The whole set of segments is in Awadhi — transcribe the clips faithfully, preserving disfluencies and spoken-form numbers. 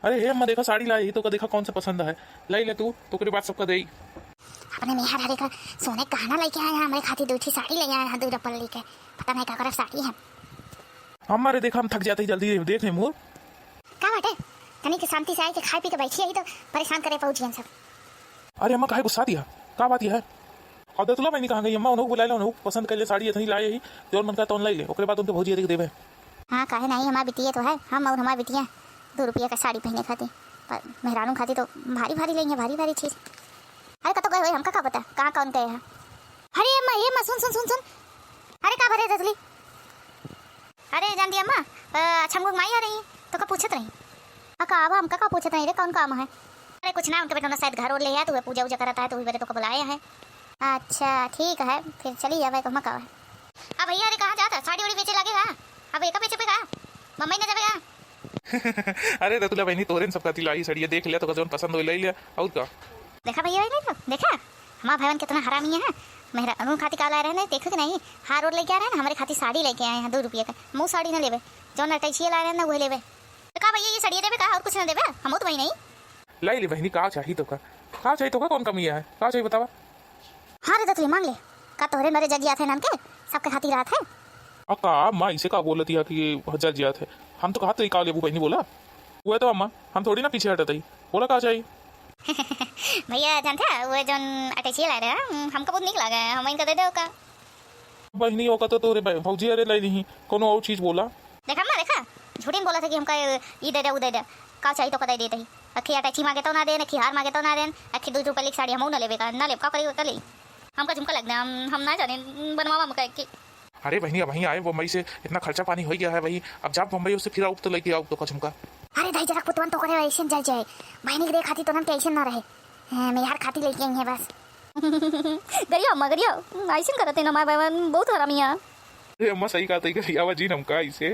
अरे हे अम्मा, देखा साड़ी लाई, तोका देखा कौन सा पसंद है, लाई ले तू, तोकरे बाद सबका देई। अपने मेहर हरे का सोने गहना लेके आए हैं, हमरे खातिर दो ठी साड़ी ले आए हैं, दो पल्ली के, पता नहीं का करब साड़ी है। अम्मा रे देखा, हम थक जाते ही जल्दी देख ले मोर। का बाटे, तनी के शांति से आए के खाए पी के बैठी है, तो परेशान करे पहुँच गए सब। अरे अम्मा, काहे गुस्सा दिया? का बात यह है? और दतुला बहनी कहाँ गई अम्मा? उन्हों को बुला ले, उन्हों को पसंद कर ले साड़ी, इतनी लाई ही, जौन मन का तौन लाई ले, ओकरे बाद उनके भौजी देख देवे। हाँ, काहे नहीं, हमार बिटिया तो है, हम और हमार बिटिया दो रुपया का साड़ी पहने खाती, पर मेहरानू खाती तो भारी भारी लेंगे, भारी भारी चीज। अरे कतो गए हुए, हमका का पता कहाँ कौन गए है। अरे अम्मा, ये अम्मा, सुन सुन सुन सुन। अरे का भरे दतुली? अरे जानती अम्मा, अ, अच्छा हमको माई आ रही, तो का पूछत रही? आ, का अब हमका का पूछत रही रे, कौन काम है? अरे कुछ ना, उनके बेटा ना शायद घर और ले आया, तो वह पूजा उजा करता है, तो वही बरे तो का बुलाया है। अच्छा ठीक है, फिर चली जावे, कहमा का है। अब भैया, अरे कहाँ जाता? साड़ी उड़ी बेचे लगे का? अब एका बेचे पे का? बम्बई न जावे का? अरे रतुला बहनी, तोरे न सब खातिर लाई सड़िया, देख लिया तो जौन पसंद हो ले लिया, और का? देखा भैया, नहीं तो देखा, हमार भाईवन कितना हरामी है। मेहरानू खातिर का लाए रहे, देखो कि नहीं, हार और लेके आ रहे हैं, हमारे खातिर साड़ी लेके आए हैं दो रुपया का। मुँह साड़ी ना लेवे, जौन अटैचिए लाए रहे ना, वही लेवे। तो का भैया, ये सड़िया देवे का, और कुछ ना देवे? हम तो वही नहीं। लाई ले बहनी, का चाही तो का? का चाही तो का? कौन कमी है? का चाही बतावा? हाँ रे दतुली, मांग ले। का तोहरे मरे जजियात है नान के, सबके खातिर रात है। आ का माँ इसे का बोलत है कि जजियात है? हम तो कहा तो का लेबू बहनी बोला। वह तो अम्मा, हम थोड़ी ना पीछे हटत हई। बोला का चाही? भैया जानते हैं, वो जौन अटैची लाए रहे, हम, हमका बहुत नीक लागे है, हम इनका दे दे का? बहिनी, ओका तो तोरे बै-, भौजी अरे लै लिही, कोनो और चीज बोला। देखा अम्मा, देखा, झूठी में बोला था कि हमका ई दे दे, ऊ दे दे, का चाही तो का दे देते ही। अखी अटैची मांगे तो ना देन, अखी हार मांगे तो ना देन, अखी दो रुपये की साड़ी हमहू ना लेबे का, ना लेब, का करी, का ले? हमका झुमका लग दे, हम, हम ना जाने, बनवावा हमका एक। अरे बहिनी, अब वहीं आए बम्बई से, इतना खर्चा पानी हो गया है भाई, अब जाब बम्बई उससे फिर आउब तो लेके आउब तो का झुमका। अरे दाई, जरा पुतवन तो करे ऐसे जल जाए, बहिनी के देख खाती तो नन के ऐसे ना रहे। हाँ, मेहर खाती लेके आई है बस। गरिया अम्मा, गरिया, ऐसन करत है ना, माय बाबा बहुत हरामी है। ए अम्मा, सही कहा तई, गरियावा जिन हमका ऐसे।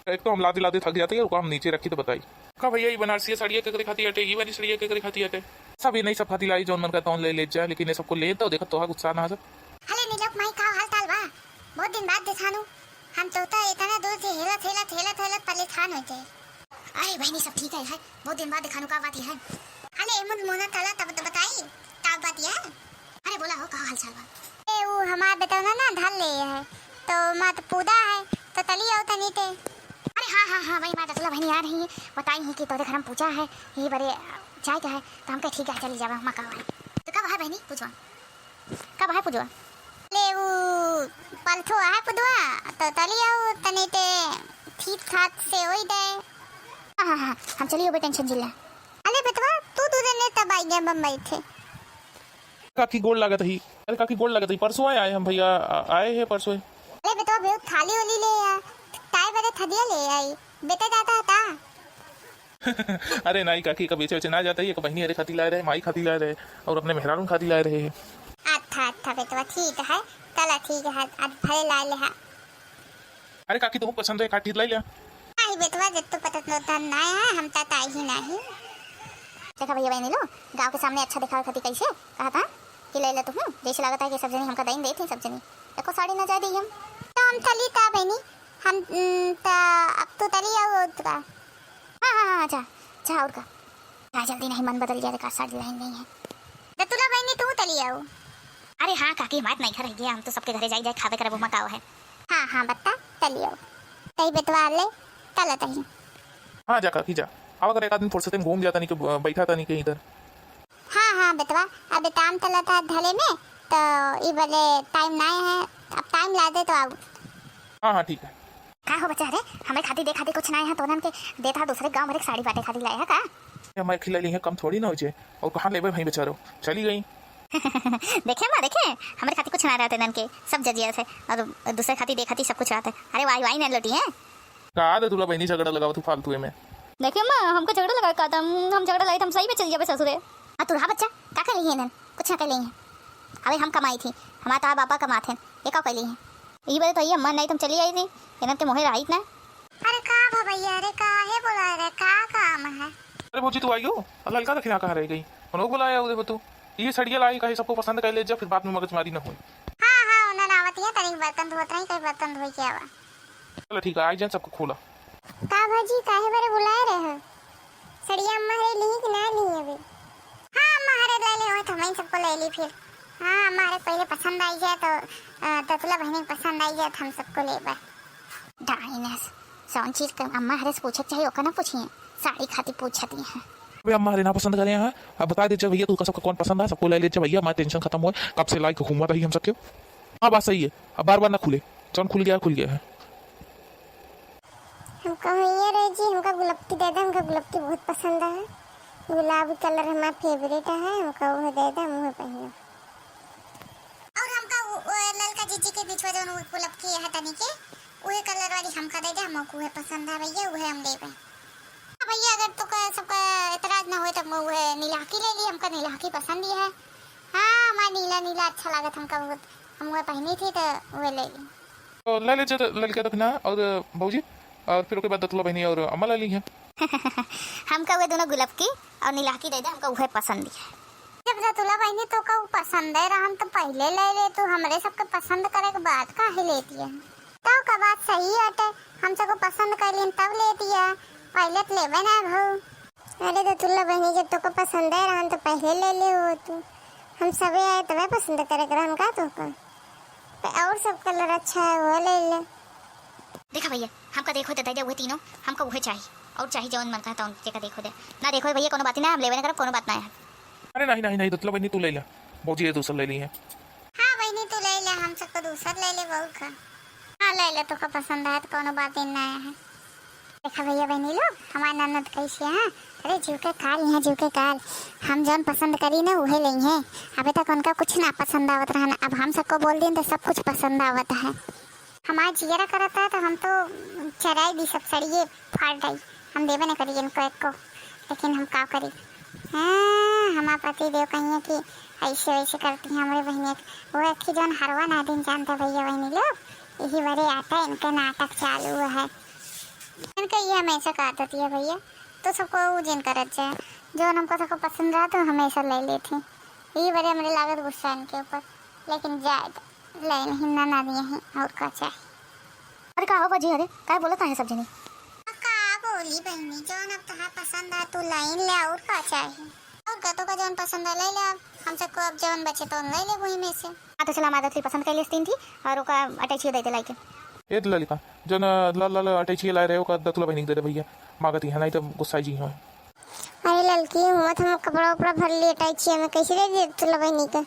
एक तो हम लादे लादे थक जाते हैं, रुको हम नीचे रखी तो बताई। का भैया, ये बनारसी साड़िया केकरे खाती हटे, ये वाली साड़िया केकरे खाती हटे? सब ये नहीं, सब खाती लाई, जौन मन का तौन ले ले जा, लेकिन ये सबको ले तो देखत तोहा गुस्सा ना सब। अरे नीलम माई, का हाल चाल बा? बहुत दिन बाद देखानू। हम तो, तो इतना दूर से हेलत, हेलत, हेलत, हेलत परेशान होते। अरे बहनी, सब ठीक है, है, बहुत दिन बाद देखानू, का बात है? अरे मुन मोना तला तब तो बताई, का बात है? अरे बोला हो, का हाल चाल बा? ए, ऊ हमार बेटवा ना धर ले है, तो मत पूजा है, तो तली आओ तनी ते। अरे हाँ, हाँ, हाँ, वही माँ दतुला बहनी आ रही है, बताई ही कि तोरे घर में पूजा है, ये बरे जाए के है, तो हमके ठीक है, चली जावा, हम का है। तो कब है बहनी पूजवा? कब है पुजवा? ले ऊ पलथो है पुजवा, तो तली आओ तनी ते ठीक ठाक से होई दे। हाँ, हाँ, हाँ, हम चलियो बे, टेंशन जिला। अले बेटवा, तू दू दिन ने तब आई गया बम्बई थे। काकी गोड़ लागत ही। अरे काकी गोड़ लागत ही, परसों आए, आए हम भैया, आ-, आए हैं परसों। अले बेटवा, बेउ थाली उली ले आ, ताई बरे थदिया ले आई, बेटा जाता है ता। अरे नाई काकी, का बेचे वेचे ना जाता ही, एक बहिनी अरे खाती लाए रहे, माई खाती लाए रहे और अपने मेहरारून खाती लाए रहे है। अच्छा, अच्छा बेटवा, ठीक है, चला ठीक है, आज भले लाए ले है। अरे काकी, तुमको पसंद है, एक आध लाई लिया। नहीं बेटवा, जब तो पता तो धन ना है, हम ता ताई ही नहीं। देखा भैया बहनी लो, गाँव के सामने अच्छा दिखावे खातिर कैसे कहा था कि ले ले तू, हूँ, जैसे लगता है कि सब जनी हमका दइन देत ही सब जनी, एको साड़ी ना जाए दी हम। तो हम चली ता बहनी, हम, उम, ता अब तो तली आओ उतरा। हाँ, हाँ, हाँ, जा, जा और का। जा जल्दी, नहीं मन बदल जाए, का साड़ी लाइन नहीं है। दतुला बहनी, तू तली आओ। अरे हाँ काकी, हमारे नहीं घर रह गया, हम तो सबके घरे जाई जाए खावे करब, ओमा का है। हाँ, हाँ, बत्ता, तली आओ। तई बेटवा ले, तला तही। हाँ, जा काकी, जा। आवा कर एक आदमी फुर्सते में घूम जाता नहीं कि ब-, बैठा था नहीं कहीं इधर। हाँ, हाँ, बेटवा, अबे टाइम चला था धले में, तो ई बोले टाइम नहीं है, अब टाइम ला दे तो आओ। हाँ, हाँ, ठीक है। का हो बच्चा रे, हमें खातिर दे खातिर कुछ ना है, तोनन के देता दूसरे गांव भरे के साड़ी बाटे खातिर लाए है का? ये हमारे खिला ली है, कम थोड़ी ना हो जाए। और कहाँ लेबे भाई बेचारो, चली गई। देखे माँ, देखे, हमारे खातिर कुछ ना रहते नन के, सब जजिया से, और दूसरे खातिर दे खातिर सब कुछ रहते। अरे वाई वाई ना लोटी है। का दे तुला बहनी झगड़ा लगावत हूँ फालतू में। देखे माँ, हमका झगड़ा लगा का, तम, हम झगड़ा लाई, हम सही में चली जाबे ससुरे। आ तू रहा बच्चा, का कर ली है नन? कुछ ना कर ली है। अबे हम कमाई थी, हमारे तो बापा कमात हैं, ये का कर ली है? ई बात तो ये अम्मा नहीं, तुम चली आई थी, इन्हन के मोहे रही ना। अरे का भा भैया, अरे काहे बोला रे, का काम है? अरे भौजी तू आई हो, ललका देखिना कहाँ रह गई, उन्हों को बुलाया उधर तू। ये सड़िया लाई कहे सबको पसंद कर ले जा, फिर बाद में मगजमारी ना होई। हाँ, हाँ, उन्हें आवत है, तनिक बर्तन धोत रही, कहीं बर्तन धोई के आवा। चलो ठीक है, आई जान सबको खोला। का भौजी, काहे बरे बुलाए रहे हो? सड़िया अम्मा हरे लिही कि ना लिही अभी? हाँ, अम्मा हरे ले ले, वही तो हमइन सबको ले ली फिर। हाँ, अम्मा हरे पहिले पसंद आई जाए तो, अ, दतुला बहिनी के पसंद आई जाए तो हम सबको लेबा। डाइनस, जौन चीज के अम्मा हरे से पूछे के चाहिए, ओका ना पूछिए, साड़ी खातिर पूछत ही हैं। अबे अम्मा हरे ना पसंद करे हैं, अब बता दे भैया, तू का सबका कौन पसंद है, सबको ले ले भैया, हमारे tension खत्म होए, कब से लाइक घूमत रही हम सबके। हाँ, बात सही है, अब बार बार ना खुले, जौन खुल गया, खुल गया है। हमका भैया रे जी, हमका गुलपकी दे दे, हमका गुलपकी बहुत पसंद है। गुलाबी colour हमार favourite है, हमका उहे दे दे, हम उहे पहिनब। और हमका उ, उ ललका जीजी के बिछवा जौन उ गुलपकी है तनी के, उहे colour वाली हमका दे दे, हमको उहे पसंद है भैया, उहे हम लेबे। हाँ भैया, अगर तोका सबका एतराज ना होए तो हम उहे नीलहकी ले ली, हमका नीलहकी पसंद ही है। हाँ, हमार नीला नीला अच्छा लागत हमका बहुत, हम उहे पहिनी थी तो उहे ले ली। तो ले ले जा ललका दखना और भौजी, और फिर ओके बाद दतुला बहिनी और अम्मा ले ली है। हमका उहे दोनों गुलपकी और नीलहकी दे दे, हमका उहे पसंद है। जब दतुला बहिनी तोका उ पसंद है रहन तो पहिले ले ले तू, हमरे सबके पसंद करे के बाद काहे लेती है? तो का बात सही हटे, हम सबको पसंद कर लीन तब लेती है, पहिले तो लेबे ना भऊ। अरे दतुला बहिनी, जब तोका पसंद है रहन तो पहिले ले ले हो तू, हम सबे आए तबे पसंद करे के रहन का तोका? और सब colour अच्छा है, वो ले ले। देखा भैया, हमका देखो दे दे उहे तीनों, हमका उहे चाही, और चाही जौन मन का तौन जेका देखो दे। ना देखो भैया, कोनो बात ना, हम लेबे ना करब, कोनो बात ना है। अरे नहीं, नहीं, नहीं, दतुला बहिनी तू ले ले, भौजी ये दूसर ले ली है। हाँ बहिनी तू ले ले, हम सबको दूसर ले ले बहू का। हाँ ले ले, तोका पसंद आए तो कोनो बात ही ना है। देखा भैया बहिनी लोग, हमार ननद कैसे हैं? अरे जीव के काल, यहाँ जीव के काल, हम जौन पसंद करी ना उहे लेइहैं। अबे तक उनका कुछ ना पसंद आवत रहन, अब हम सबको बोल दिन तो सब कुछ पसंद आवत है। हमार जियरा करत है तो हम तो चराई दी, सब सड़िए फाड़ डाई, हम देबे न करी इनको एको। लेकिन हम का करी? हाँ, हमार पति देव कहिए कि ऐसे वैसे करती हैं हमरे बहिनिया के। वो एक ही जौन हरवा ना दिन जानते भैया बहिनी लोग, यही बरे आता इनका नाटक चालू है। इनका ये हमेशा का आदत है भैया, तो सबको वो जिन करत जाए, जौन हमको सबको पसंद रहा तो हमेशा ले लेते हैं। यही बरे हमरे लागत गुस्सा इनके ऊपर, लेकिन जाए दो, ले नहीं ना, ना दिए हैं, और का चाहे। अरे का हो बाजी, अरे काय बोलत आहे सब जनी? का बोली बहिनी, जौन अब तहार पसंद है तू लाइन ले, और का चाहे? और का, तोका जौन पसंद है ले ले, अब हम सबको अब जौन बचे तौन ले ले वही में से। हाँ तो चला, हम आदत ली पसंद कर लियस तीन थी और ओका अटैची दे दे लाइके। ए ललिता, जौन लाल लाल अटैची लाए रहे ओका दतुला बहिनी के दे दे भैया, मांगत ही है, नहीं तो गुस्सा जी हो। अरे ललकी, हुआ तो हम कपड़ा उपड़ा भर लिए अटैचिया में, कैसे दे दे दतुला बहिनी का?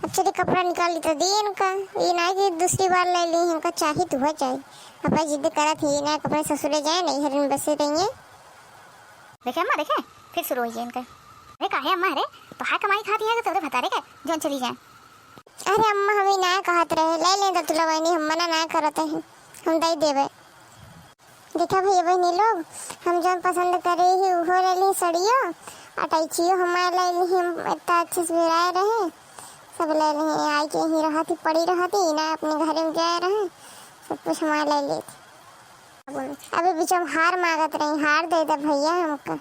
अब चली कपड़ा निकाल ली तो दी इनका, ये ना कि दूसरी बार ले ली, इनका चाही तो हो जाए। अब जिद करत ही ना, अपने ससुरे जाए, नहीं हरिन बसे रहिए। देखे अम्मा, देखे, फिर शुरू हुई है इनका। अरे काहे अम्मा, अरे तोहार कमाई खाती है तो तोरे भतारे के जौन चली जाए। अरे अम्मा, हम ही ना कहत रहे, ले ले दतुला बहिनी, हम मना ना करत है, हम दे देबे। देखा भैया बहिनी लोग, हम जौन पसंद करे ही उहो ले ली सड़ियो, अटैचियो हमार ले ली, हम इतना अच्छे से भिड़ाए रहे, सब ले ली। आई के यहीं रहती, पड़ी रहती ना, अपने घरे में जाए रहे, सब कुछ हमार ले ली। अभी बीच में हार मांगत रही, हार दे दे भैया हमका,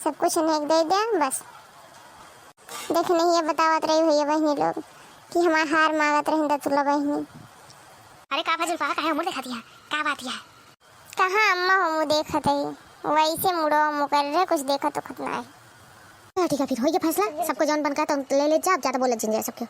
सब कुछ नहीं दे दे बस। देख नहीं ये बतावत रही भैया बहिनी लोग कि हमार हार मांगत रही दतुला बहिनी। अरे का भा जुल्फा, काहे मुड़ देखा दिया, का बात है? कहाँ अम्मा, हम देखत है, वैसे मुड़ो मुकर रहे, कुछ देखत उखत ना है। हाँ, ठीक है, फिर हो गया फैसला, सबको जौन बनका तो ले ले जा, अब ज्यादा बोलत जिन जाए सबके।